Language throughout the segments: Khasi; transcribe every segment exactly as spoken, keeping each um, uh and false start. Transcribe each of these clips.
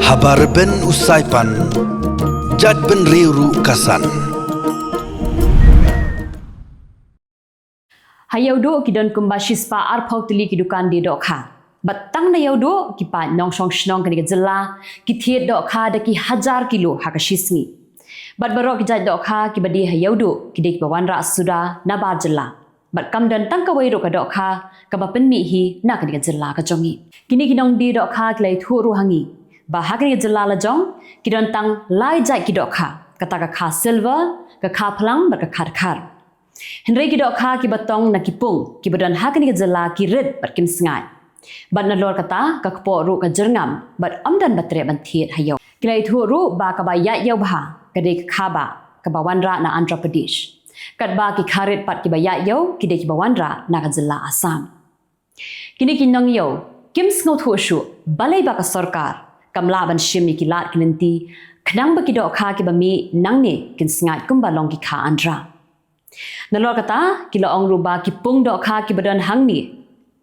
Haba rben u saipan, jait bynriew ruh ka san. Ha Ïewduh ki don kumba shispah arphew tylli ki dukan die dohkha. Bad tang na Ïewduh ki paid nongshong shnong kane ka jylla ki thied dohkha da ki hajar kilo ha ka shisngi. Bad baroh ki jait dohkha kiba die ha Ïewduh ki dei kiba wanrah suda na bar jylla. Bad kam don tang kawei ruh ka dohkha kaba pynmih hi na kane ka jylla ka jong ngi. Kine ki nongdie dohkha ki la ïathuh ruh ha ngi ba ha kane ka jylla la jong ki don tang lai jait ki dohkha, kata ka kha silver, ka kha phlang bad ka kha dkhar. Hynrei ki dohkha kiba tong na ki pung kiba don ha kane ka jylla ki rit bad kim sngaid. Bad nalor kata ka kpoh ruh ka jyrngam bad ym don ba treh ban thied ha ïew. Ki la ïathuh ruh ba kaba ïaid ïew bha ka dei ka kha bah kaba wanrah na Andhra Pradesh. Katba ki kha rit pat kiba ïaid ïew ki dei kiba wanrah na ka jylla Assam. Kine ki nongïew kim sngewthuh shuh balei ba ka sorkar kam lah ban shim ïa ki lad ki lynti khnang ba ki dohkha kiba mih nangne kin sngaid kumba long ki kha Andhra. Nalor kata ki la ong ruh ba ki pung dohkha kiba don hangne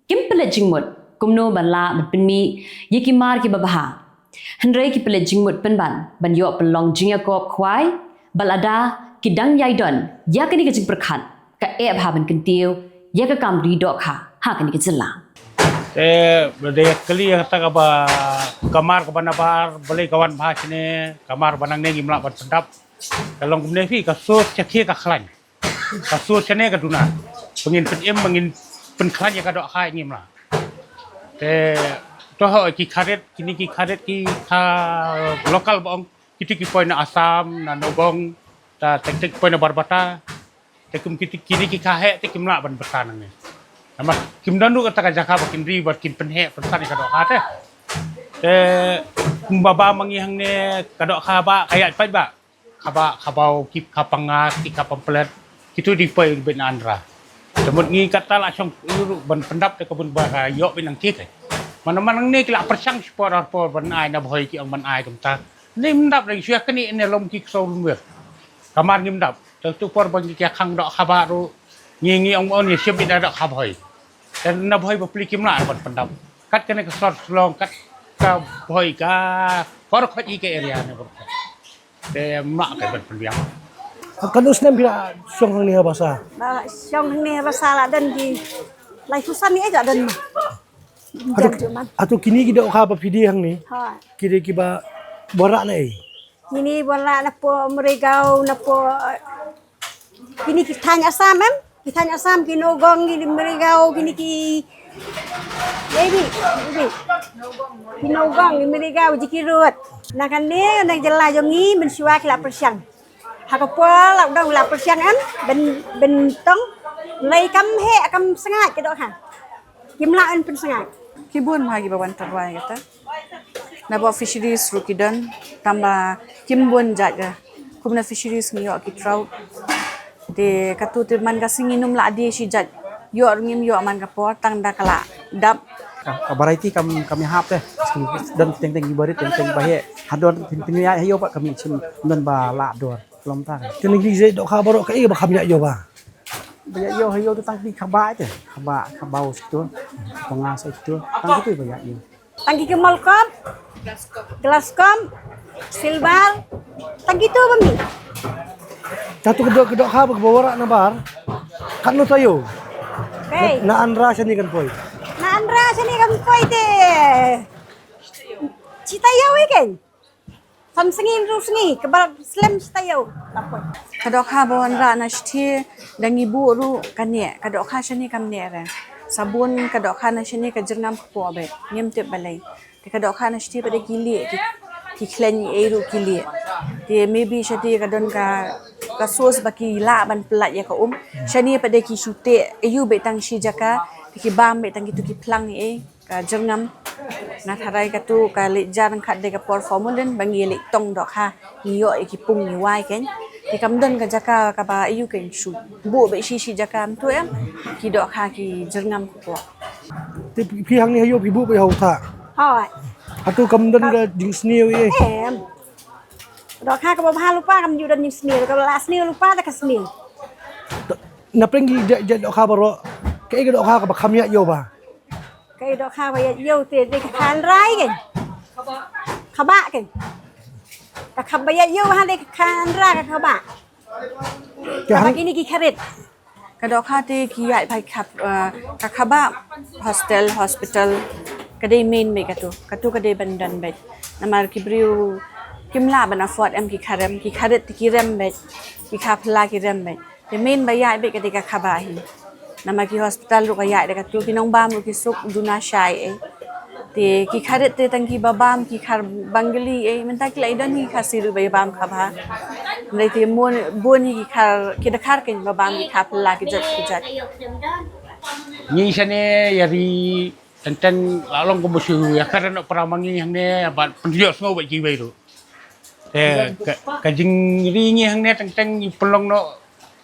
kim pynleit jingmut kumno ban lah ban pynmih ïa ki mar kiba bha. Hynrei ki pynleit jingmut pynban ban ïoh pynlong jingïakop khwai bad lada ki dang ïai don ïa kane ka jingpyrkhat ka eh bha ban kyntiew ïa ka kam ri dohkha ha kane ka jylla. Te ba dei kali ïa kata kaba ka mar kaba nabar balei ka wan bha shane, ka mar ba nangne ngim lah ban pyndap. Ka long kumne phi, ka sur shakhie ka khlaiñ. Ka sur shane ka duna. Ba ngin pynim, ba ngin pynkhlaiñ ïa ka dohkha ngim lah. Te to ho ki kha rit, kine ki kha rit ki kha local ba ong. Kiti ki poi na Assam, na Nagaon, ta tek tek poi na Barbata. Te kum kiti kine ki kha heh te kim lah ban bata nangne. Namar kim don ruh kata ka jaka ba kin ri ba kin pynheh pynsan ïa ka dohkha te. Te kumba ba ma ngi hangne ka dohkha bah ka ïaid paidbah. Kha bah, kha bau, ki kha panga, ki kha pamplet. Kitu dei poi beit na Andhra. Te mut ngi kata la shong ïa ruh ban pyndap te ka bun ba ka ïoh beit nangta te. Mana mana nangne ki la pyrshang shipor arpor ban ai na Bhoi ki ong ban ai kumta. Ym dap dang shuwa kane ne lom ki ksaw runwer. Ka mar ngim dap. Te tu por ba ngi ïa khang dohkha bah ruh. Ngi ngi ong ong ïa shim ïa dohkha Bhoi. Te na Bhoi ba pli kim lah ban pyndap. Kat kane ka sor Shillong kat ka Bhoi ka por khot i ka area ne por. Te ym lah ka ban pynbiang. Katno snem phi la shong hangne ha Basa? Ba shong hangne ha Basa la don ki lai phew san ïa ka don. Hato, hato kine ki dohkha ba phi die hangne? Ha. Ki dei kiba wanrah na ei? Kine wanrah na poh Mrigao, na poh, kine ki thaiñ Assam em? Ki thaiñ Assam, ki Nagaon, ki Mrigao, kine ki, maybe, maybe. Ki Nagaon, ki Mrigao, Jakirot. Na kane, na jylla jong ngi, mynshuwa ki la pyrshang. Ha ka por lockdown la pyrshang em, ban, ban tong, lai kam heh, kam sngaid ka dohkha. Kim lah ban pynsngaid. Ki bun ha kiba wan tyrwa ïa kata. Na ba fisheries ruh ki don, tang ba kim bun jait ka. Kum na fisheries ngi ïoh ki trout. Te katu te man ka sngi ngim lah die shi jait. Ïoh ruh ngim ïoh man ka por tang da ka la dap. Ka, ka variety kam, kam ïahap te. Don teng teng ba rit, teng teng ba heh. Ha don teng teng ïa ïoh ba kam shim don ba la dor. Lom ta. Te ngi jait dohkha baroh kaei ba kam ïa ïoh ba. Ba ïa ïoh ha ïoh tu tang ki kha bah te. Kha bah, kha bau satu. Panga satu. Tang kitu ba ïa ïoh. Tang ki kemol kop. Glass kop. Silver. Tang kitu ba mih. Tatu ka doh, ka dohkha ba wanrah na bar. Katno taïew? Hei. Na, na Andhra shane kan poi. Na Andhra shane kan poi te. Shi taïew ïa kein. San sngi hynriew sngi, kaba slem shi taïew. Ka dohkha ba wanrah na shithi, da ngi buh ruh ka neh, ka dohkha shane kam neh re. Sabun ka dohkha na shane ka jyrngam kpoh beit, ngim tip balei. Te ka dohkha na shithi pat de ki lieh, ki, ki khleiñ ei ruh ki lieh. Te maybe shati ka don ka, ka source ba ki lah ban pyllait ïa ka um. Shane pat de ki shu teh, aiu beit tang shi jaka, te ki bam beit tang kitu ki phlang ei. Ka jyrngam, nga tharai katu ka leit jar ryngkat de ka por formalin ba ngi leit tong dohkha, ngi ïoh ïa ki pung ngi wai kein. Te kam don ka jaka kaba aiu kein shu buh beit shi shi jaka mynta em, ki dohkha ki jyrngam kpoh. Te phi, phi hangne ha ïew phi buh beit ha u thah? Hooid. Hato kam don ka jingsniew ei? Em. Dohkha kaba bha lypa kam ju don jingsniew, kaba la sniew lypa te ka sniew. Na pdeng ki jait, jait dohkha baroh, Kaei ka dohkha kaba kham ïaid ïew bha? Kaei ka dohkha ba ïaid ïew te dei ka kha hynra kein. Kaba kein. Ka kha ba ïaid ïew bha dei ka kha hynra, ka kaba. Kaba kine ki kha rit. Ka dohkha te ki ïaid bha ka, eh, ka kaba hostel, hospital. Ka dei main beit katu. Katu ka dei ban don beit. Namar ki briew kim lah ban afford em ki kha rem, ki kha rit te ki rem beit. Ki kha phylla ki rem beit. Te main ba ïaid beit ka dei ka kaba hi. Namar ki hospital ruh ka ïaid da katu, ki nongbam ruh ki suk duna shai ei. Te ki kha rit te tang kiba bam ki kha Bengali ei, mynta ki la ïadon hi Khasi ruh ba ïa bam kha bha. Hynrei te bun, bun hi ki kha, ki dkhar kein ba bam ki kha phylla ki jait ki jait. Ngi shane ïa ri teng teng la long kumba shu ïa ka ranok para ma ngi hangne bad pynjot sngew bad kiwei ruh. Te ka, ka jingri ngi hangne teng teng ngi pynlong noh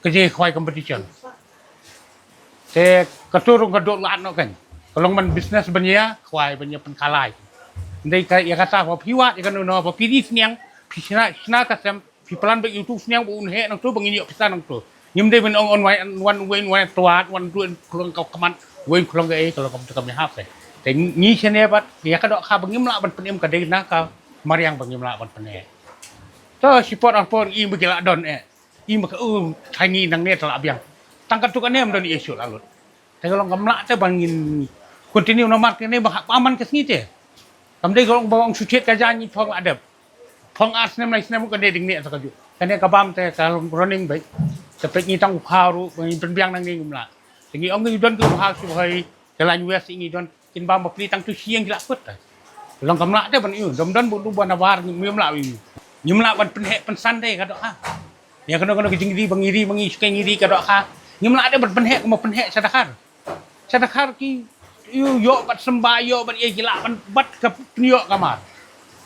ka jingkhwai competition. Te katu ruh ka dok lad noh kein. Ka long ban business ban ïa khwai ban ïa pynkhalai. Ndei ka ïa kata ba phi wad ïa kano kano ba phi ri sniang, phi shna, shna ka sem, phi plan beit ïa utu u sniang ba un heh nangtu ba ngin ïoh pisa nangtu. Ngim dei ban ong un wan, wan, wan, wan, tuat, wan, tuat, khlong ka khmat, wan, khlong ka ei, khlong ka kam hap. Te ngi shane bad ïa ka dohkha ba ngim lah ban pynim ka dei na ka mariang ba ngim lah ban pyneh. To support ar por i ba ki la don eh. I ba ka u thai ngi nangne te la biang. Tang katu kane ym don issue la lut. Te ka long kam lah te ban ngin continue namar kane ba hap man ka sngi te. Kam dei ka long ba ong shu thied ka jaiñ i phong la dep. Phong ar snem lai snem ka dei ding ne ta ka ju. Kane ka bam te ka long running beit. Te peit ngi tang u khaw ruh ba ngin pynbiang nangne ngim lah. Te ngi ong ngi don ki u khaw shu hoi. Te lain wes ngi don. Kin bam bapli tang tu siang ki la kut ta. Long kam lah te ban ïu, dom don bu du ban abar ngim lah ïu. Ngim lah ban pynheh pynsan te ka dohkha. Ïa kano kano ka jingri ba ngi ri ba ngi sukai ngi ri ka dohkha. Ngim lah te ban pynheh kumba pynheh sha Dkhar. Sha Dkhar ki ïu ïoh bad symbai ïoh bad ïa ki lah ban bad ka pynïoh ka mar.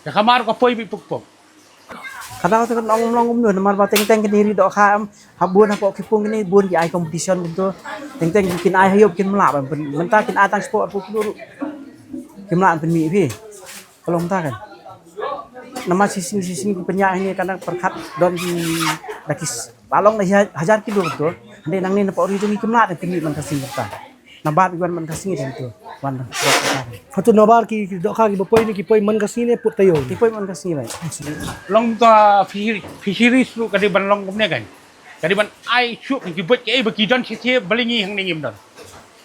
Ka mar ka poi beit puk puk. Ka daw te kan ong long kumno namar ba teng teng kine ri dohkha em ha bun hapoh ki pung kine bun ki ai competition kumto. Teng teng kin ai ha ïoh kin mlah ban pyn, mynta kin ai tang sport hapoh ki ruh. Kim lah ban pynmih phi. Ka long ta kan. Namar shisien shisien ki pynïaid hangne kan pyrkhat don ki dakis. Ba long da hajar kilo kumto. Hynrei nangne napoh ri jong ngi kim lah ban pynmih man ka sien kumta. Nabar wan man ka sngi dang tu. Wan dang. Patu nabar ki, ki dohkha ki ba poi ne ki poi man ka sngi ne put taïew. Ki poi man ka sngi lai. Long ka fishery, fisheries ruh ka dei ban long kumne kan. Ka dei ban ai shuh ki buit ki ei ba ki don shi shi ba li ngi hangne ngim don.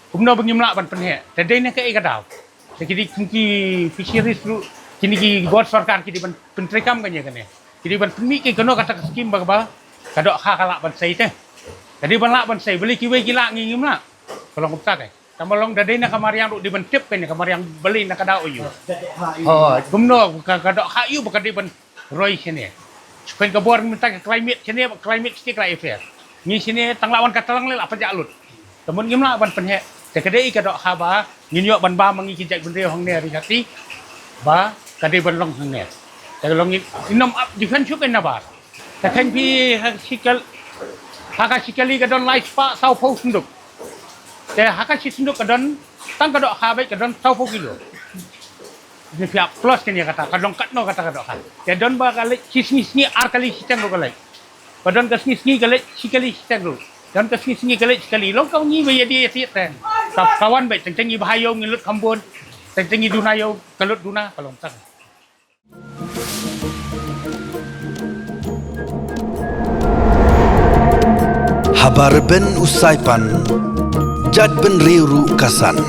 Kumno ba ngim lah ban pynheh. Te dei ne ka ei ka daw. Te ki dei kum ki fisheries ruh kine ki bor sorkar ki dei ban pyntreikam kane kane. Ki dei ban pynmih ki kano kata ka skim ba ba ka dohkha ka lah ban sei te. Ka dei ban lah ban sei ba li kiwei ki lah ngi ngim lah. Ka long kumta te. Tang ba long da dei na ka mariang ruh dei ban tip kane ka mariang ba li na ka daw ïu. Oh, kumno ka, ka dohkha ïu ba ka dei ban roi shane. Shupen ka bor mynta ka climate shane ba climate change ka la effect. Ngi shane tang la wan ka tlang le la pajak lut. Te mut ngim lah ban pynheh. Te ka dei ka dohkha ba ngin ïoh ban bam ma ngi ki jaitbynriew hangne ri hati. Ba ka dei ban long hangne. Te ka long ngin ym ap defense shuh kein nabar. Te kheiñ phi ha shi kal, ha ka shi kali ka don lai spah saw phew synduk. Te ha ka shi synduk ka don tang ka dohkha beit ka don saw phew kilo. Ni phi ap plus kane kata ka don katno kata ka dohkha. Te don ba ka leit shi sngi sngi ar kali shiteng ruh ka leit. Ba don ka sngi sngi ka leit shi kali shiteng ruh. Don ka sngi sngi ka leit shi kali long ka ngi ba ïa dei ïa tied te. Ka, ka wan beit teng teng ngi bha ïew ngi lut kham bun. Teng teng ngi duna ïew ka lut duna ka long tang. Haba rben u Saipan, jaitbynriew ruh ka san.